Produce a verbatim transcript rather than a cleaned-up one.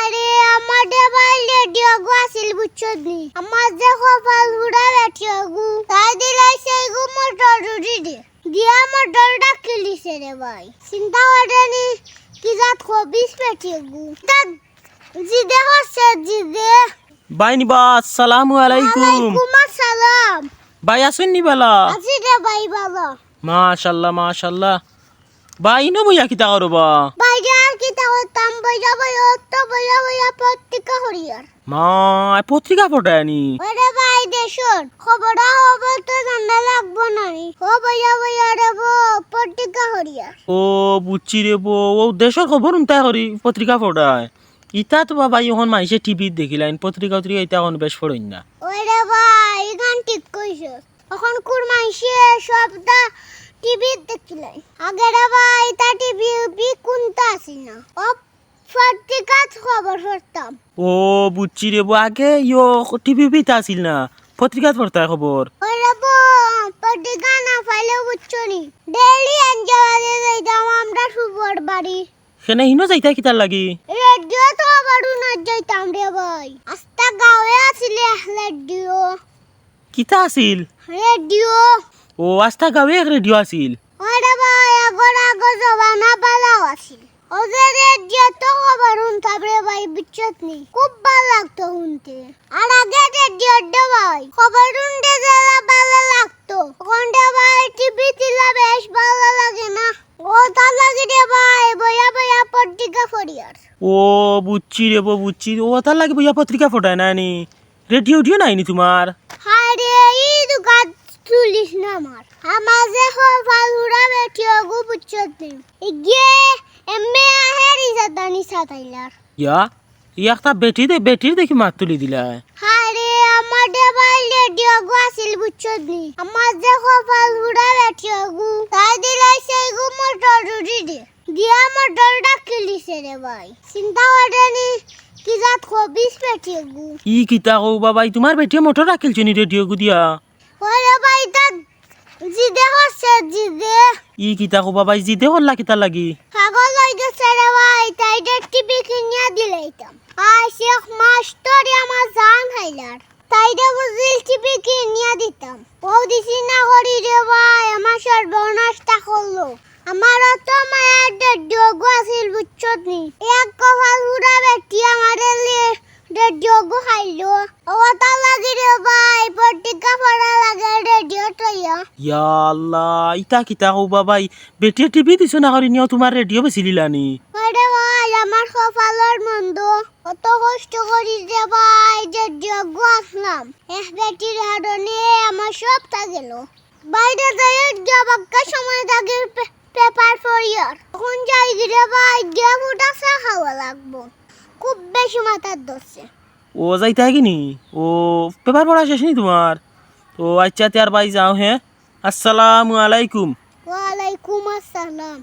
আরে, আমার দে ভাই রেডিও গু আছিল, বুঝছো নি? আমার যে কপাল পুড়া বেটি গু, তাই দিলাইছে গু মোটর উড়ি দে। দিয়া মোটর ডাকিলিছে রে ভাই। চিন্তা করে নি, কি জাত খবিস বেটি গু। তা জিদে হচ্ছে জিদে। ভাই নিবা, আসসালামু আলাইকুম। ওয়ালাইকুম আসসালাম। ভাই আছইন নি বালা? আছি রে ভাই, ভালা। মাশাআল্লাহ, মাশাআল্লাহ। ভাই, ইনো বইয়া কিতা করো বা? ভাই, আর কিতা করতাম, বইয়া বইয়া, অত বইয়া বইয়া পত্রিকা পড়িয়ার। মা, পত্রিকা পড়ায় নি? ওরে ভাই, দেশর খবরা খবর তো জানা লাগবো না নি। ও বইয়া বইয়া রে বো, পত্রিকা পড়িয়ার। ও, বুঝছি রে বো, ও দেশর খবর উনতাই করি পত্রিকা পড়ায়। ইতা তো বাবা, অখন মাইনষে টিভিত দেখিলাইন, পত্রিকা উত্রিকা ইতা অখন বেশ পড়ইন না। ওরে ভাই, ইখান ঠিক কইছস। অখনকুর মাইনষে সবতা টিভিত দেখিলাইন। আগে রে ভাই, ইতা টিভি উভি কুনতা আছিল না। ও পত্রিকাত খবর পড়তাম। ও, বুঝছি রে বো, আগে ইয়ো টিভি উভি ইতা আছিল না, পত্রিকাত পড়তায় খবর। ওরে বো, পত্রিকা না পাইলে বুঝছো নি? ডেইলি আঞ্জা বাজে যাইতাম আমরা সুবর বাড়ি। কেনে হিনো যাইতায় কিতার লাগি? রেডিওত খবর হুনাত যাইতাম রে ভাই। আস্তা গাঁওয়ে আছিল এক রেডিও। কিতা আছিল? রেডিও। ও, আস্তা গাঁওয়ে এক রেডিও আছিল। ওরে ভাই, আগর আগর জমানা বালাও আছিল। ও যে রেডিওত খবর হুনতাম রে ভাই, বুঝছত নি? খুব ভালা লাগতো হুনতে। আর আগে রেডিওত দে ভাই, খবর হুনতে যেলা ভালা লাগতো। অখন দে ভাই, টিভিত ইলা বেশ ভালা লাগে না। অতার লাগি রে ভাই, বইয়া বইয়া পত্রিকা পড়িয়ার। ও, বুঝছি রে বো, বুঝছি। অতার লাগি বইয়া পত্রিকা পড়ায় না নি? রেডিও উডিও নাই নি তুমার? হায় রে, ই দুকাত তুলিস না আমার। আমার যে কপাল পুড়া বেটি গু, বুঝছত নি? ইগিয়ে এমনি আহের ইজাদানি সাতাইলার। ইয়া, ই একটা বেটি দে, বেটির দেখি মাত তুলি দিলায়। হায় রে, আমার দে ভাই রেডিও গু আছিল, বুঝছত নি? আমার যে কপাল পুড়া বেটি গু, তাই দিলাইছে গু মোটর উড়ি দে। দিয়া মোটর ডাকিলিছে রে ভাই। চিন্তা করে নি, কি জাত খবিস বেটি গু। ই কিতা কও বাবা, ই তুমার বেটিয়ে মোটর ডাকিলছে নি রেডিও গু দিয়া? ওরে ভাই, তার জিদে হচ্ছে জিদে। ই কিতা কও বাবা, ই জিদে করলা কিতার লাগি? পাগল অই গেছে রে ভাই, তাইরে টিভি কিনিয়া দিলাইতাম। আইজ এক মাস ধরি আমার জান খাইলার। তাইরে বুঝিল টিভি কিনিয়া দিতাম। অউ দিছি না করি রে ভাই, আমার সর্বনাশটা করলো। আমার অত মায়ার রেডিও গু আছিল, বুঝছত নি? এক কপাল পুড়া বেটি আমারে লে রেডিও গু খাইলো। অতার লাগি রে ভাই, পত্রিকা পড়া লাগে রেডিও থইয়া। ইয়া আল্লাহ, ইতা কিতা কও বাবা, ই বেটিয়ে টিভি দিছো না করি নিয়া তুমার রেডিও বেচিলিলা নি? ওরে ভাই, আমার কপালর মন্দ। অত কষ্ট করি রে ভাই, রেডিও গু আনলাম। এক বেটির কারণে আমার সবতা গেল। বাইরে যাই গিয়া বাক্কা সময় থাকি পে-, পেপার পড়িয়ার। অখন যাইগি রে ভাই, গিয়া ফুটা চা খাওয়া লাগবো। খুব বেশি মাথাত ধরছে। ও, যাইতায় গি নি? ও, পেপার পড়া শেষ নি তুমার? ও আচ্ছা, তে আর ভাই যাও, হে। আসসালামু আলাইকুম। ওয়ালাইকুম আসসালাম।